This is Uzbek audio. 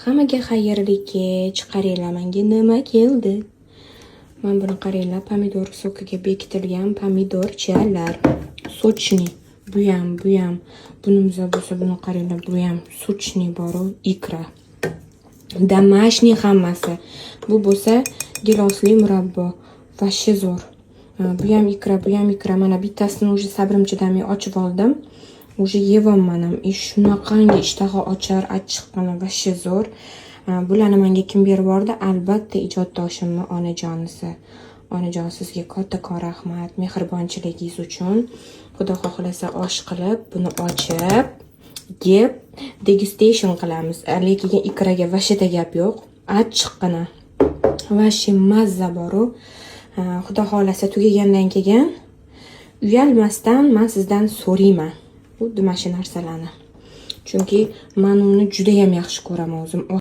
Hammaga xayrli kech. Qaranglar, menga nima keldi. Mana buni qaranglar, pomidor sokiga bekitilgan pomidorchalar. Сочный. Buyam, buyam. Bunimiz bo'lsa, buni qaranglar, buyam сочный boru, ikra. Домашний hammasi. Bu bo'lsa gilosli murabbo. Вообще zo'r. Buyam ikra, buyam ikra. Mana bittasini уже sabrim chidamay ochib oldim. Уже yeyapman ham. И shunaqangi ishtaha ochar, achchiqqina, вообще zo'r. Bularni menga kim berib yubordi? Albatta, ijoddoshimni onajonisi. Onajon, sizga kattakon rahmat mehribonchiligingiz uchun. Xudo xohlasa, osh qilib, buni ochib, yeb, degustation qilamiz. Lekin ikraga вообще gap yo'q. Achchiqqina. Вообще mazza boru. Xudo xohlasa, tugagandan keyin uyalmasdan man sizdan so'rayman. Xuddi mana shu narsalarni. Chunki man uni judayam yaxshi ko'raman o'zim.